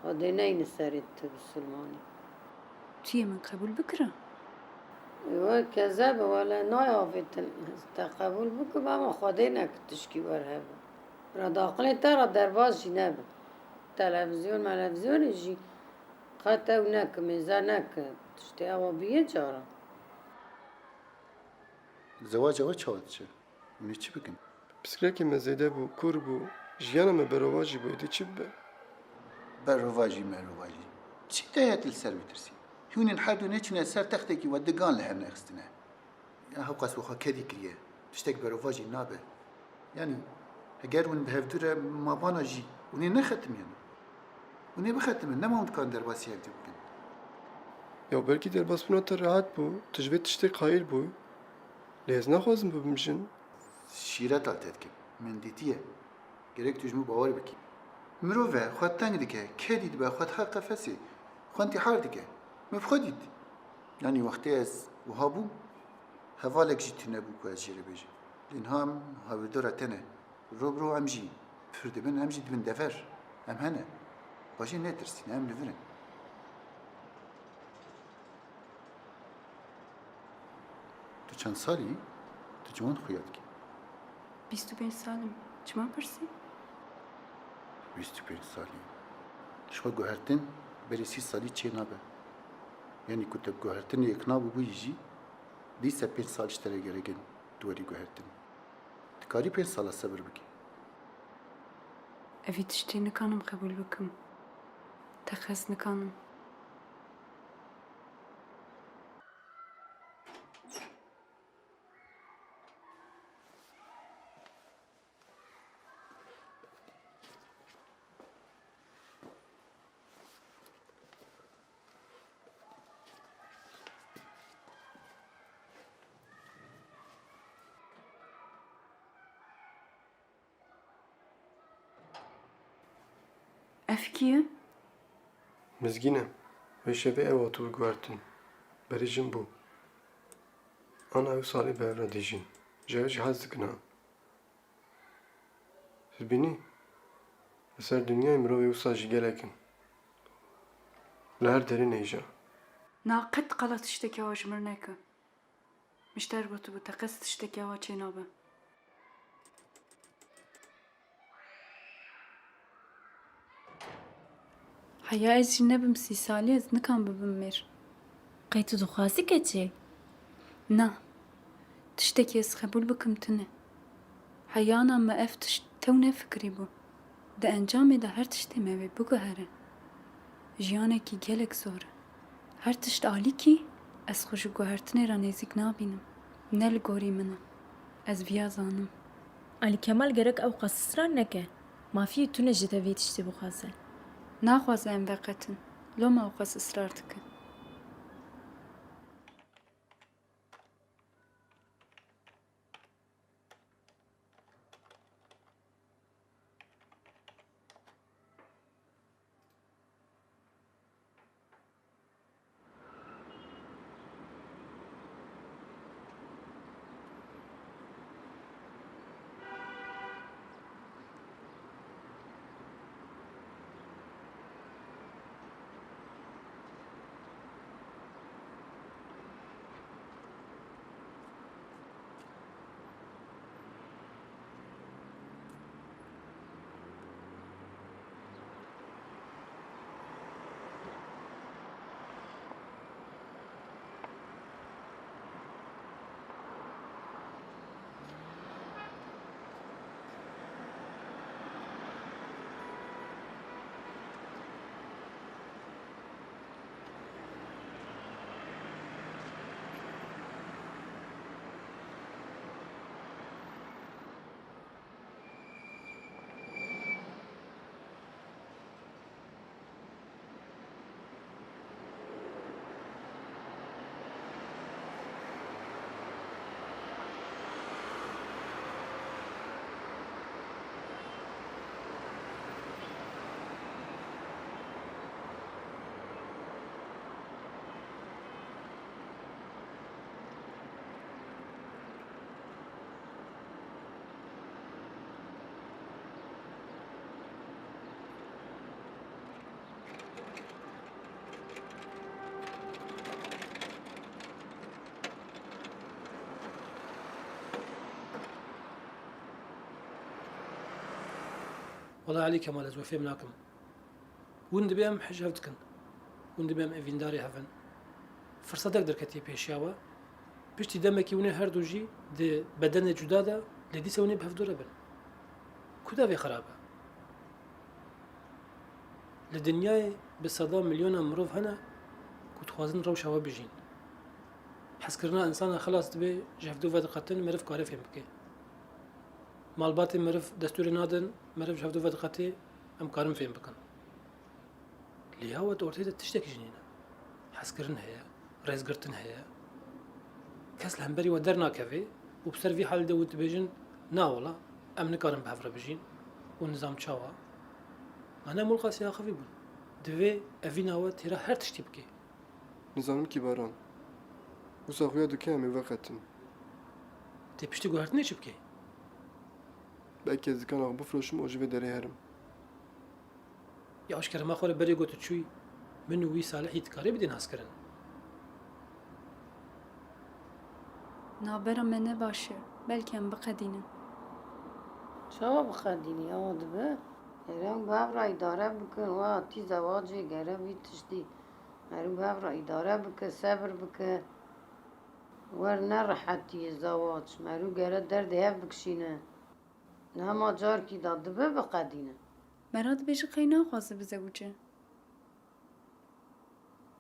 Xwedê neyne serê tu bisilmanî. Tu yê min qebûl bikira? Ewe kezeb e, wele nayê avêtin. Ez te qebûl bikim, ama Xwedê neke tişkî wer hebe. Bira di aqilê te re derbas jî nebe. Televîzyon, melevîzyonê jî qet ew neke, mêze neke. Tiştê ewa bûye cara. Zewaca we çawa diçe? Hûn ê çi bikin? Pirsgirêkê me zêde bû, kûr bû, jiyana me berovajî bû, êdî çi bibe? Berovajî merovajî. Çi te heye tu li ser wî tirsî? Hûn ên her du neçûne ser textekî we digan li hev nexistine. Ya hewqas wiha kedî kiriye. Tiştek berovajî nabe. Yanî, heger hûn bi hevdû re mabana jî, hûn ê nexetimînin. Hûn ê bixetimin, nema hûn dikarin derbasî hevdû bikin. Ya belkî derbasbûna te rehet bû, tu ji vê tiştê qayîl bûyî. Lê ez naxwazim bibim jin. Şîreta li te dikim. Min dîtiye. Gerek tu ji min bawer bikî. Mirov e, xwe teng dike, kedî dibe, xwe dixe qefesê. Xwe întîhar dike. Min bi xwe dît. Yanî wextê ez wiha bûm, hevalek jî tune bû ku ez jê re bêjim. Lê niha em hawirdora te ne. Ro bi ro em jî pir dibin, em jî dibin dever. Em hene. Xwe jê netirsîne, em li vir in. Tu çend salî yî? Tu ciwan xuya dikî. Bîst û pênc sal im. Çima pirsî? Bîst û pênc salî. Ji xwe guhertin berî sî salî çê nabe. Yanî ku te bi guhertinê yekna bûbûyî jî, dîse pênc sal ji te re gerek in tu werî guhertin. Dikarî pênc sala sebir bikî. Evî tiştê nikanim qebûl bikim. Teqez nikanim. Ev kî ye? Mizgîn e. Vê şevê ew hatibû guhertin. Berê jin bû. Ana ew salê bi hev re dijîn. Ji ew jî hez dikin ha. Dibînî? Li ser dinyayê mirovê wisa jî gelek in. Li her derê nêja. Na qet qala tiştekî awa ji mir neke. Min ji te re gotibû, teqez tiştekî awa çênabe. Heya ez jî nebim sî salî, ez nikan bibim mêr. Qey tu dixwazî keçê? Na. Tiştekî ez qebûl bikim tune. Heyana me ev tişt tew nefikirîbû. Di encamê de her tiştê me wê biguhere. Jiyanekî gelek zor e. Her tişt alîkî, ez xwe ji guhertinê re nêzîk nabînim. Ne li gorî min e. Ez viya zanim. Alî Kemal gerek ew qas israr neke. Mafiyê tune ji te vê tiştê bixwaze. Naxwaze em veqetin. Loma ew qas israr dike. Wela Elî Kemal, ez we fêm nakim. Hûn dibê em hej hev dikin. Hûn dibê em evîndarê hev in. Firsetek derketiye pêşiya we. Piştî demekî hûn ê her du jî di bedenê cuda de, lê dîsa hûn ê bi hevdû re bin. Ku devê xirab e? Li dinyayê bi sedan milyona mirov hene ku dixwazin rewşa we bijîn. Hezkirina însana xilas dibe, ji hevdû vediqetin, meriv kare fêm bike. Malbatê meriv destûrê nadin, meriv ji hevdû vediqetê, em karin fêm bikin. Lê ya we di ortê de tiştekî jî nîne. Hezkirin heye, rêzgirtin heye. Kes li hemberî we dernakeve û bi ser vî halî de hûn dibêjin, na wela, em nikarin bi hev re bijîn û nizam çawa. Mane mulqa siyaxivî bûn. Divê evîna we têra her tiştî bike. Nizanim kî Baran. Wisa xuya dike em ê veqetin. Tê piştî guhertinê çi bikey? Belkî ez dikan ax bifroşim û ji vê derê herim. Ya ji kerema xwe re berê ku tu çûyî, min û wî Salihî dikarî bidî naskirin? Navbera me ne baş e. Belkî em biqedînin. Çawa biqedînî? Awa dibe. Gere em bi hev re îdare bikin. We hatî zewacê, gere vî tiştî. Merû bi hev re îdare bike, sebir bike. Wer ne rehetî ye zewac. Merû gere derdê hev bikişîne. Hema carkî da dibe biqedîne. Mera dibêje qey naxwaze bizewce.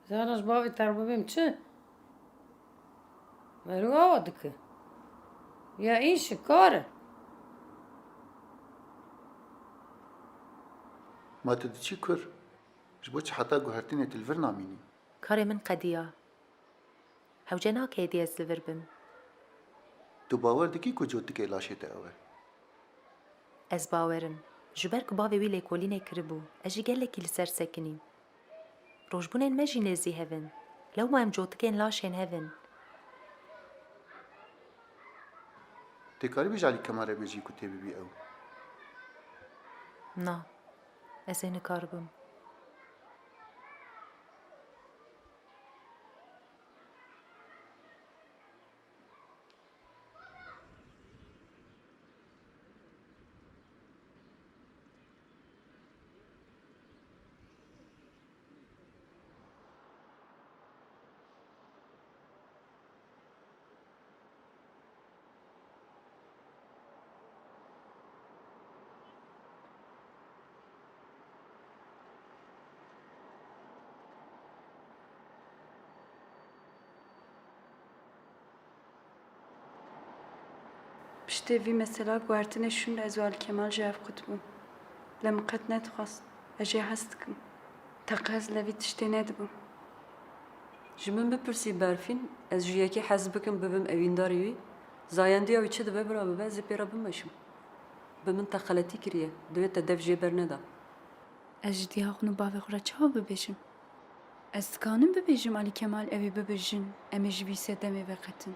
Zana ji bavê te re bibêm çi? Merû awa dike. Ya îş e, kar e. Ma tu diçî kur? Ji bo çi heta guhertinê tu li vir namînî? Karê min qediya. Hewce nake êdî ez li vir bim. Tu bawer dikî ku cotikê laşê te ew e? Ez bawer im. Ji ber ku bavê wî lêkolînê kiribû, ez jî gelekî li ser sekinîm. Rojbûnên me jî nêzî hev in. Lewma em cotikên laşên hev in. Tê karibî ji Elî Kemal re bêjî ku tê bibî ew? Na. Ez ê nikaribim. Piştê vî mesela guhertinê şûn û ez û Elî Kemal ji hev qut bûn. Lê min qet nedixwest. Ez jê hez dikim. Teqez lê vî tiştê nedibû. Ji min bipirsî Berfîn, ez ji yekî hez bikim bibim ewîndarî wî. Zayendiya wî çi dibe bira bibe, ez ê pê re bimeşim. Bi min te xeletî kiriye, divê te dev jê berneda. Ez ji diha xwe û bavê xwe re çawa bibêjim? Ez dikanim bibêjim Alî Kemal ew ê bibe jin, em ê ji vî sedemê veqetin?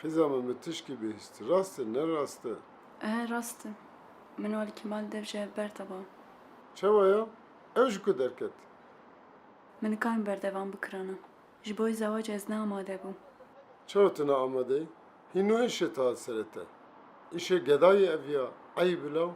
Xêza min, min tişkî bihîst. Rast e, ne rast e? E, rast e. Min û Alî Kemal dev ji hev berda ba. Çawa ya? Ew ji ku derket? Min nikarin berdevan bikirana. Ji bo wê zewacê ez ne amade bûm. Çawa tu ne amade yî? Hîno îşê te hat serê te. Îşê gedayê ev ya, eyb bila.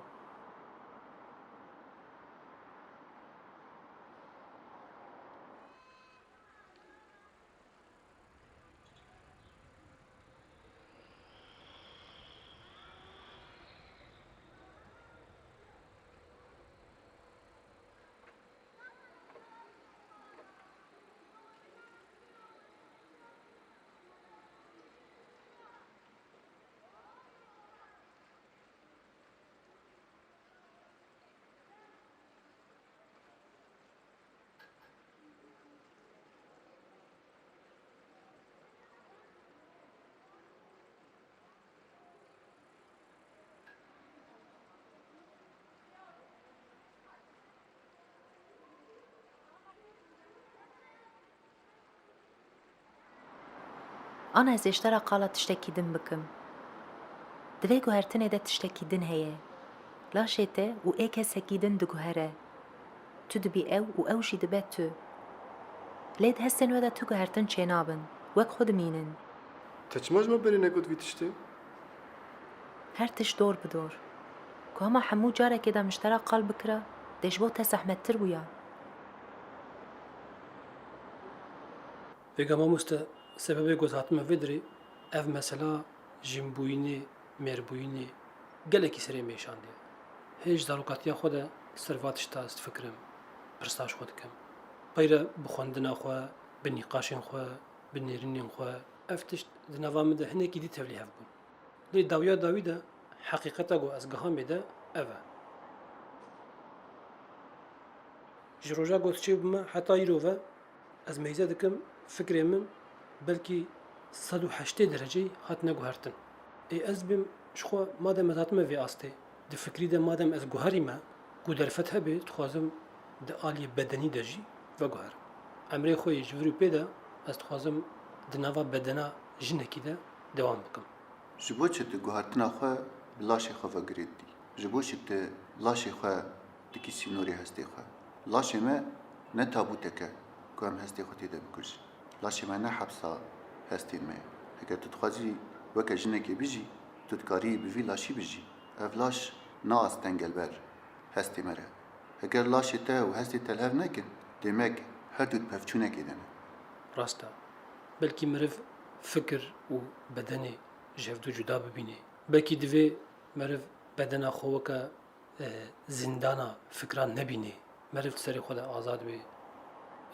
Ana ez ê ji te re qala tiştekî din bikim. Di vê guhertinê de tiştekî din heye. Laşê te û ê kesekî din diguhere. Tu dibî ew û ew jî dibe tu. Lê di hestên we de tu guhertin çênabin, wek xwe dimînin. Te çima ji me berê negot vî tiştê? Her tişt dor bi dor. Ku hema hemû carekê de min ji te re qal bikira, dê ji bo te zehmettir bûya. Vêga mamoste, sebebê ku ez hatime vê dirê, ev mesela jinbûyînê, mêrbûyînê gelekî serê me şandiye. Hê ji zarokatiya xwe de ser va tişta ez difikirim, pirsa ji xwe dikim. Peyre bi xwendina xwe, bi nîqaşên xwe, bi nêrînên xwe, ev tişt di nava min de hinekî dî tevlî hev bûn. Lê dawiya dawî de heqîqeta ku ez gihamê de ev e. Ji roja ku ez çêbûme heta îro ve ez meyze dikim, fikrê min belkî sed û heştê dereceyî hatine guhertin. Ê ez bêm ji xwe madem ez hatime vê astê, di fikrî de madem ez guherîme, ku derfet hebe, dixwazim di aliyê bedenî de jî veguherim. Emrê xwe yê ji vir û pê de ez dixwazim di nava bedena jinekî de dewam bikim. Ji bo çi tu guhertina xwe bi laşê xwe ve girêdî? Ji bo çi tu laşê xwe dikî sînorê hestê xwe? Laşê me ne tabûtek e ku em hestê xwe tê de bikujin. Laşê me ne hepsa hestên me ye. Heger tu dixwazî weke jinekê bijî, tu dikarî bi vî laşî bijî. Ev laş ne asteng e li ber hestê me re. Heger laşê te û hestê te li hev nekin, demek her du di pevçûnekê de ne. Rast e. Belkî meriv fikir û bedenê ji hevdu cuda bibîne. Belkî divê meriv bedena xwe weke, e, zîndana fikran nebîne. Meriv di serê xwe de azad be.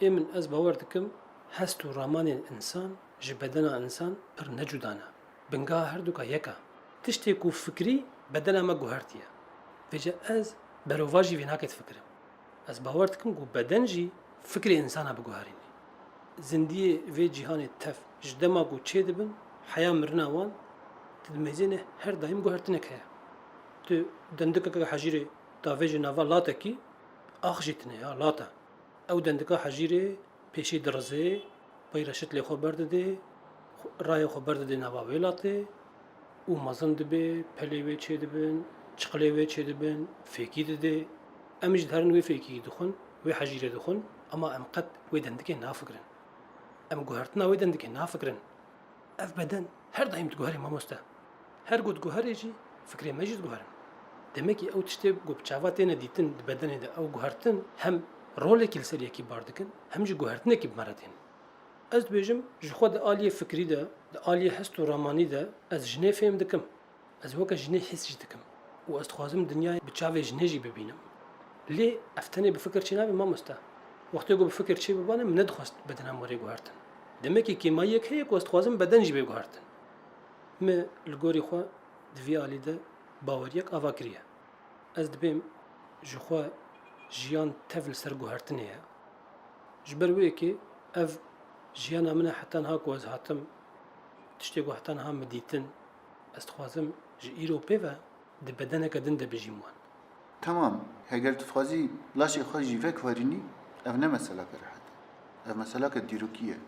Ê min, ez bawer dikim, hest û ramanên însan ji bedena însan pir ne cuda ne. Bingeha herduka yek e. Tiştê ku fikirî bedena me guhertiye. Vêca ez berovajî vê nakê difikirim. Ez bawer dikim ku beden jî fikrê însana biguherîne. Zindiyê vê cîhanê tev ji dema ku çêdibin heya mirina wan, tu dimeyzêne her daîm guhertinek heye. Tu dendikeke hejîrê davêjî nava latekî, ax jî tine ya, lat e. Ew dendika hejîrê pêşî dirizê, peyre şitlê xwe berdidê, rayê xwe berdidê nava wê latê û mezin dibê, pelê wê çêdibin, çiqilê wê çêdibin, fêkî didê. Em jî diherin wê fêkî dixwin, wê hejîrê dixwin, ema em qet wê dendikê nafikirin. Em guhertina wê dendikê nafikirin. Ev beden her daîm diguherê mamoste. Her ku diguherê jî fikrê me jî diguherin. Demekî ew tiştê ku bi çava têne dîtin di bedenê de ew guhertin hem rolekî li ser yekî bar dikin hem jî guhertinekî bi me re tên. Ez dibêjim ji xwe di aliyê fikrî de, di aliyê hest û ramanî de ez jinê fêm dikim. Ez weke jinê hîs jî dikim û ez dixwazim dinyayê bi çavê jinê jî bibînim. Lê ev tenê bi fikir çênabe mamoste. Wextê ku bi fikir çêbibe, min nedixwest bedenem were guhertin. Demekî kêmayiyek heye ku ez dixwazim beden jî bê guhertin. Min li gorî xwe di vî alî de baweriyek ava kiriye. Ez dibêm ji xwe jiyan tev li ser guhertinê ye. Ji ber wê yekê ev jiyana min e heta niha ku ez hatim, tiştê ku heta niha min dîtin, ez dixwazim ji îro pê ve di bedeneke din de bijîm wan. Temam, heger tu dixwazî laşê xwe jî veguherînî, ev ne meseleke rehet e. Ev meseleke dîrokî ye.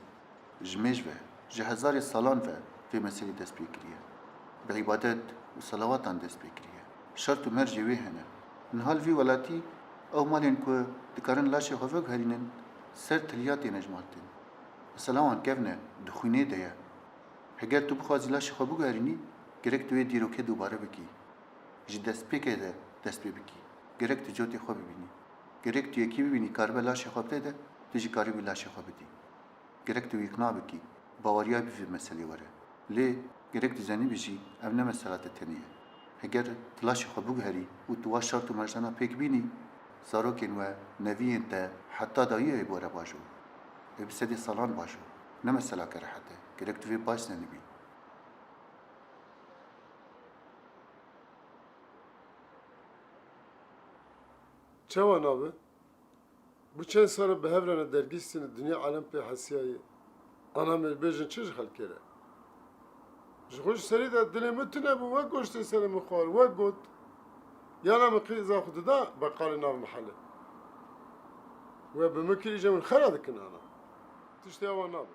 Ji mêj ve, ji hezarê salan ve vê meselê dest pê kiriye. Bi îbadet û selawatan dest pê kiriye. Şert û mercê wê hene. Niha li vî welatî ew malên ku dikarin laşê xwe veguherînin, ser tiliya têne jimartin. Mesela wan kevn e, di xwînê de ye. Heger tu bixwazî laşê xwe biguherînî, gerek tu wê dîrokê dubare bikî. Ji destpêkê de dest pê bikî. Gerek tu cotê xwe bibînî. Gerek tu yekî bibînî karibe laşê xwe bide de, tu jî karibî laşê xwe bidî. Gerek tu wî îqna bikî, baweriya bî vê meselê were. Lê gerek tu zenîbî jî, ev ne mesela te tenê ye. Heger tu laşê xwe biguherî û tu wa şert û mercana pêk bînî, zarokên we, neviyên te, heta dayiyê wê bi we re bajo. Ê bi sedê salan bajo. Ne meselake rehet e. Gerek tu vê baş zenîbî. Çawa nabe? Bu çend sal e bi hev re ne dergîstîne, dinya alem pê hesiyayê. Ana me bêjin çi ji xelkê re? Ji xwe ji serî de dilê min tune bû, wek goştê serê min xwar, wek got. Yana min qîza xwe dida beqalê nav mihelê. We bi min kirî, îca min xera dikin ana. Tiştê awa nabe.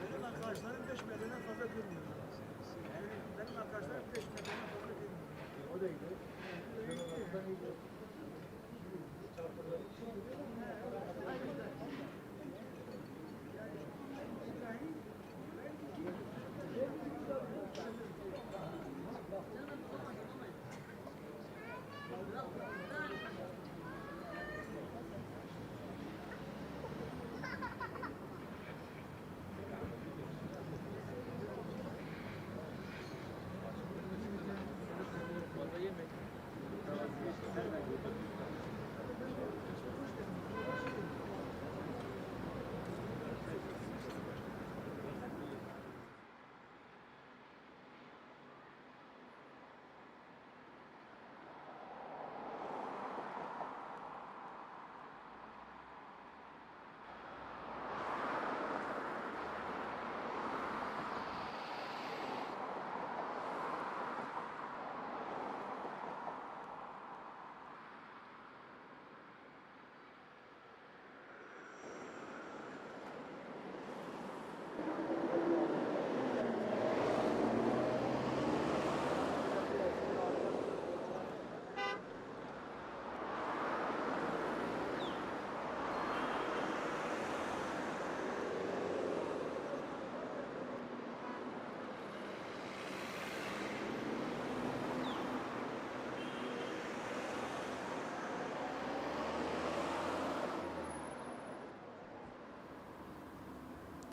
Benim arkadaşlarım beş metreden fazla girmiyor. Benim arkadaşlarım beş metreden fazla girmiyor.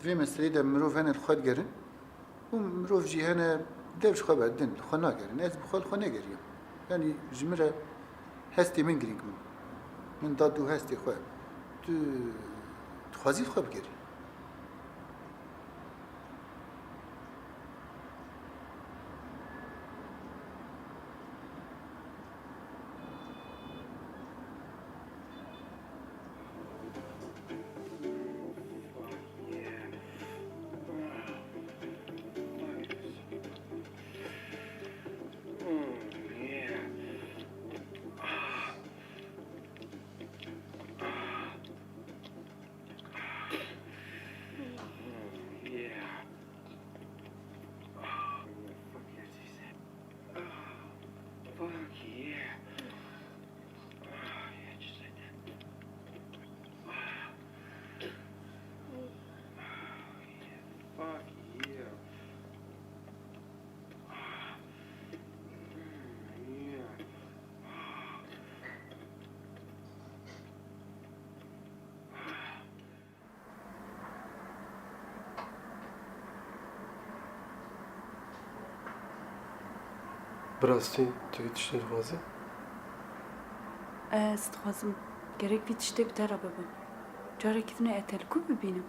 Vê meseleyê de mirov hene li xwe digerin û mirov jî hene dev ji xwe ve din li xwe nagerin. Ez bi xwe li xwe negeriyam. Yanî ji min re hestê min girîng bû. Min da dû hestê xwe. Tu dixwazî li xwe bigerî? Bi rastî tu vî tiştê dixwazî? Ez dixwazim gerek vî tiştê bi te re bibim. Carekî din ê ez te li ku bibînim?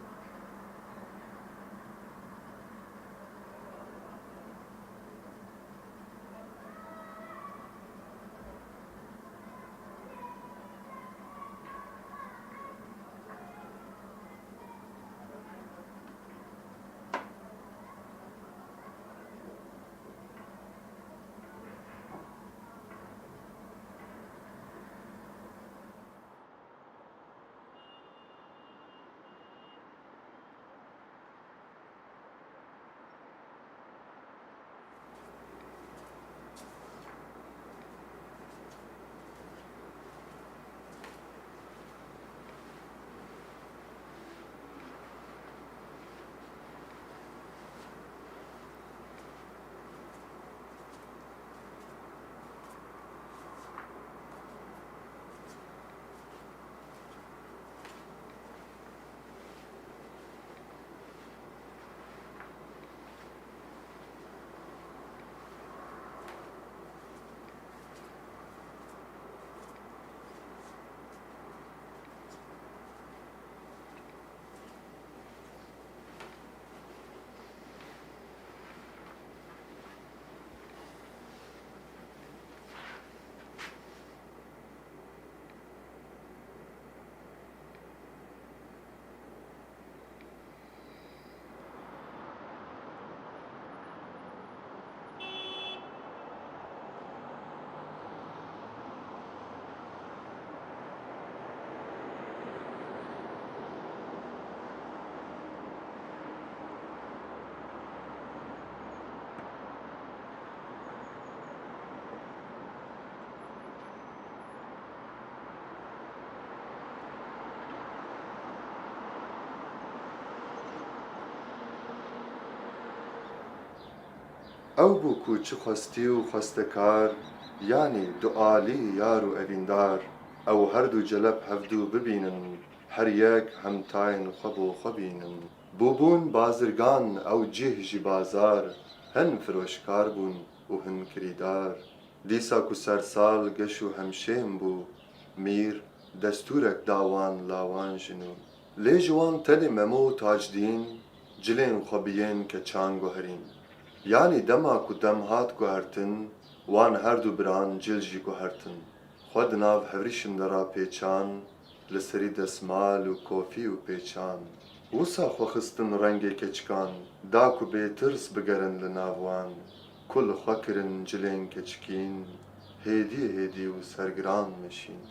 Ew bû ku çi xwestî û xwestekar, yanî du alî yar û evîndar. Ew her du celeb hevdu bibînin, her yek hemtayên xwe bo xwe bînin. Bûbûn bazirgan ew cih jî bazar, hin firoşkar bûn û hin kirîdar. Dîsa ku sersal geş û hemşêm bû, mîr destûrek da wan lawan ji nû. Lê ji wan tenê Memo û Tacdîn cilên xwe bi yên keçan guherîn. Yanî dema ku dem hat guhertin, wan her du biran cil jî guhertin. Xwe di nav hevrîşin de rapêçan, li serî desmal û kofî û pêçan. Wisa xwe xistin rengê keçikan, da ku bêtirs bigerin li nav wan. Ku li xwe kirin cilên keçikîn, hêdî hêdî û sergiran meşîn.